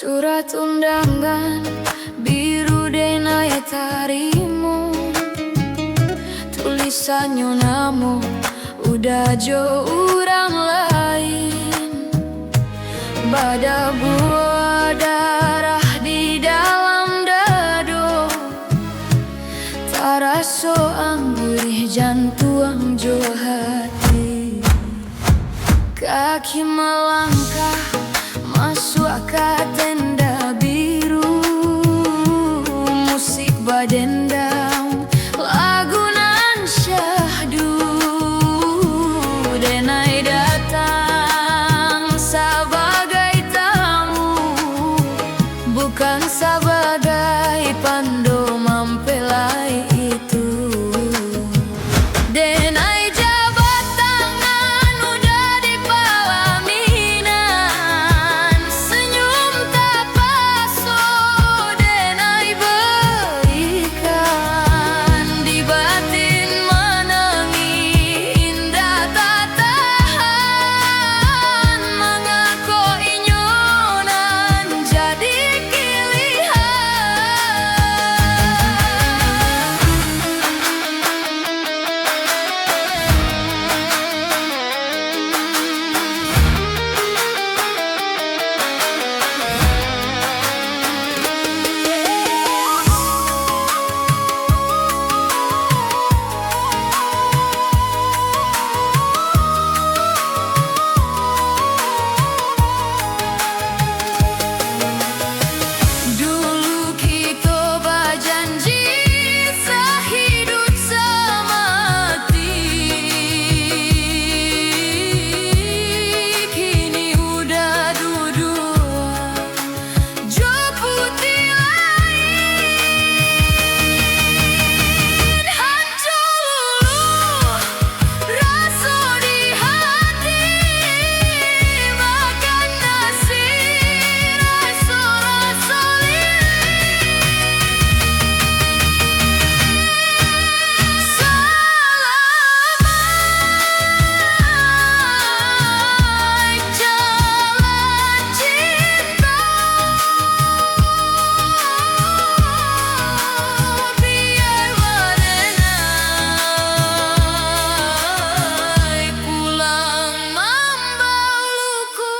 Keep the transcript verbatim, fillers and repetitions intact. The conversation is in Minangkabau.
Surat undangan biru denai tarimo, tulisannyo namo Uda jo urang lain. Badabuah darah di dalam dado, taraso angguih jantuang jo hati. Kaki malangkah masuak ka tenda biru, musik badendang, lagu nan syahdu. Denai datang sabagai tamu, bukan sabagai pando mampelai itu. Denai jabat tangan Uda di palaminan, senyum tapaso denai barikan. Di batin manangih indak tatahan, mangako inyo nan jadi pilihan. Dulu kito bajanji sahidup samati, kini Uda duduak jo putih lain. Hanco luluh raso di hati, makan nasi raso-raso lilin. Salamaik jalan cinta, biar badenai pulang mambaluku.